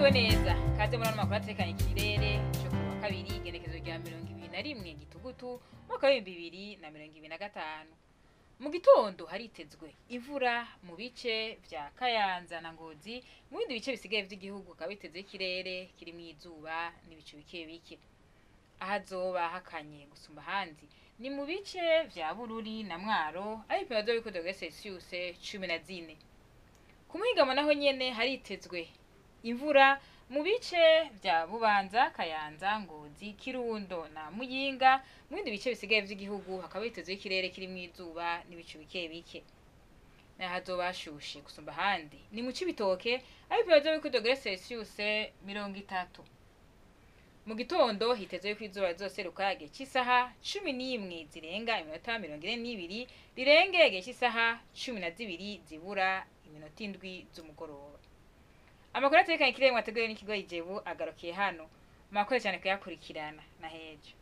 Mwiriwe neza, kaze muri ano makuru atekanye ikirere cyo ku wa kabiri, igenekezo rya 21 Gitugutu, umwaka w'2025. Mu gitondo haritezwe imvura mu bice vya Kayanza na Ngozi. Mu bindi bice bisigaye vy'igihugu hakaba hitezwe ikirere kirimwo izuba n'ibicu bike bike. Ahazoba hakanye gusumba ahandi ni mu bice vya Bururi na Mwaro, aho ibipimo bizoba biri kuri dogere Celsius 14. Ku muhingamo naho nyene haritezwe imvura mu bice vya Bubanza, Kayanza, Ngozi, Kirundo na Muyinga. Mu bindi bice bisigaye vy'igihugu hakaba hitezwe ikirere kirimwo izuba n'ibicu bike bike. Nahazoba hashushe gusumba ahandi ni mu Cibitoke, aho ibipimo bizoba biri kuri dogere Celsius 30. Mu gitondo hitezwe yuko izuba rizoseruka igihe c'isaha 10:42, rirenge igihe c'isaha 11:07 z'umugoroba. Amakuru atekanye ikirere mwateguye n'ikigo Ijebu agarukiye hano. Mwakoze cyane kuyakurikirana na hejo.